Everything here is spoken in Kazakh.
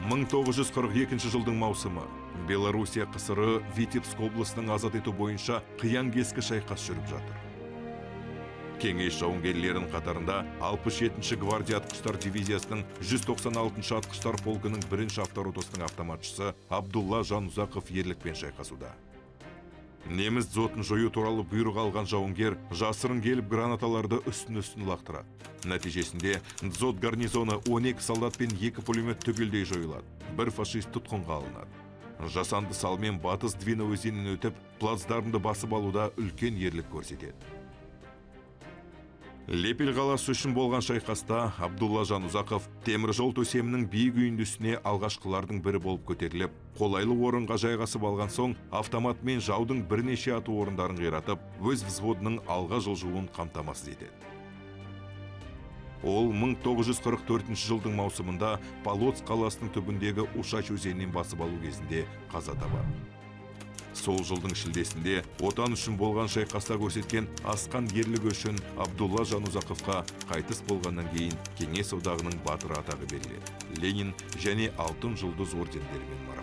1942 жылдың маусымы. Белоруссия ҚСР Витебск облысының азат ету бойынша қиян-кескі шайқас жүріп жатыр. Кеңес жауынгерлерінің қатарында 67-ші гвардия атқыштар дивизиясының 196-шы атқыштар полкының бірінші авторотасының автоматшысы Абдулла Жанұзақов ерлікпен шайқасуда. Неміс дзотын жою туралы бұйрық алған жауынгер жасырын келіп, гранаталарды үстін-үстін лақтырады. Нәтижесінде дзот гарнизоны, 12 солдат пен екі пулемет түгелдей жойылады. Бір фашист тұтқынға алынады. Жасанды салмен Батыс Двина өзенінен өтіп, плацдармды басып алуда үлкен ерлік көрсетеді. Лепель қаласы үшін болған шайқаста Абдулла Жанұзақов темір жол төсемінің биік үйіндісіне алғашқылардың бірі болып көтеріліп, қолайлы орынға жайғасып алған соң, автоматмен жаудың бірнеше ату орындарын қиратып, өз взводының алға жылжуын қамтамасыз етеді. Ол 1944 жылдың маусымында Полоцк қаласының түбіндегі Ушач өзенінен басып алу кезінде қаза табады. Сол жылдың шілдесінде Отан үшін болған шайқаста көрсеткен асқан ерлігі үшін Абдулла Жанұзақовқа қайтыс болғаннан кейін Кеңес Одағының Батыры атағы беріледі. Ленин және Алтын Жұлдыз ордендерімен марапатталады.